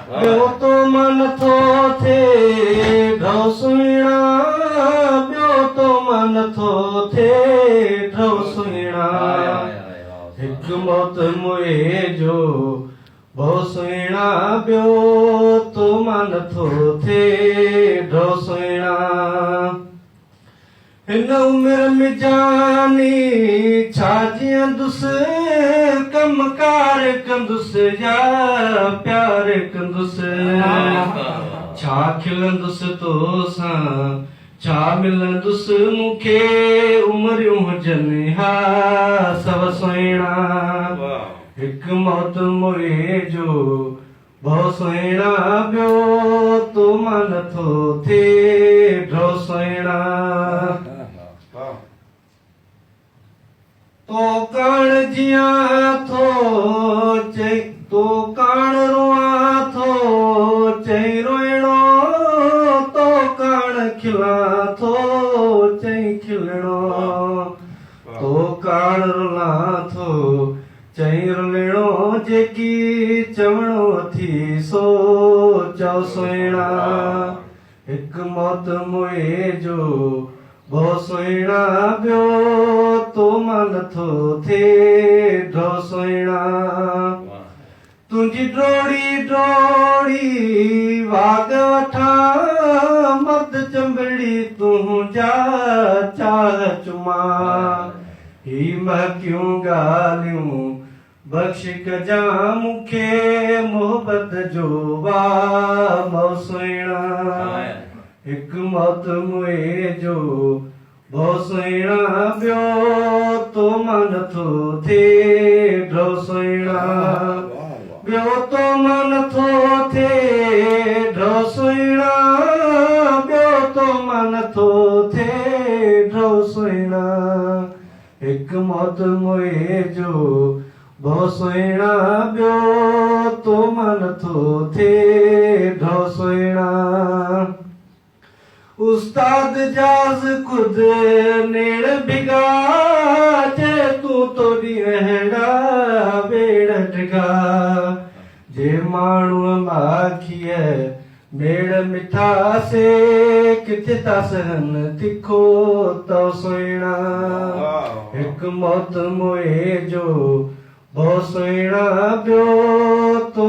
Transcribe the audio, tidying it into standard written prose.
ٻيو تو مان نٿو ٿئي ڍؤ سهڻا، ٻيو تو مان نٿو ٿئي ڍؤ سهڻا. هڪ موت موئي جو ڀؤ سهڻا، ٻيو تو مان نٿو ٿئي ڍؤ سهڻا. هن عمر ۾ جاني ڇا جيئندس، ڪم ڪار ڪندس يا پيار ڪندس. ڇا کلندس توسان، ڇا ملندس مون کي، عمريون هجن ها سو سهڻا. هڪ موت موئي جو ڀؤ سهڻا، ٻيو تو مان نٿو ٿئي ڍؤ سهڻا. تو ڪاڻ جيان ٿو چئي، تو ڪاڻ روئان ٿو چئي روئڻو، تو ڪاڻ کلان ٿو چئي کلڻو، تو ڪاڻ رلان ٿو چئي رلڻو، جيڪي چوڻو اٿي سو چئو سهڻا. هڪ موت موئي جو ڀؤ سهڻا، ٻيو تو مان نٿو ٿئي ڍؤ سهڻا. تنهنجي ڊوڙي ڊوڙي واڳ وٺان، مرد چنبڙي تنهنجا چاهه چمان. هي مهڪيون ڳالهيون بخش ڪجان مون کي، محبت جو واء مئو سهڻا. هڪ موت موئي جو ڀؤ سهڻا، ٻيو تو مان نٿو ٿئي ڍؤ سهڻا. ٻيو تو مان نٿو ٿئي ڍؤ سهڻا، ٻيو تو مان نٿو ٿئي ڍؤ سهڻا. هڪ موت موئي جو ڀؤ سهڻا، ٻيو تو مان نٿو ٿئي ڍؤ سهڻا. استاد جاز خود نيڻ ڀڳا، چي تون تو ڏينهن اهڙا ويڙهه ڊگها. جي ماڻهوء ماکيء ميڙ مٺا، سي ڪٿي ٿا سهن تکو تئو سهڻا. هڪ موت موئي جو ڀؤ سهڻا، ٻيو تو.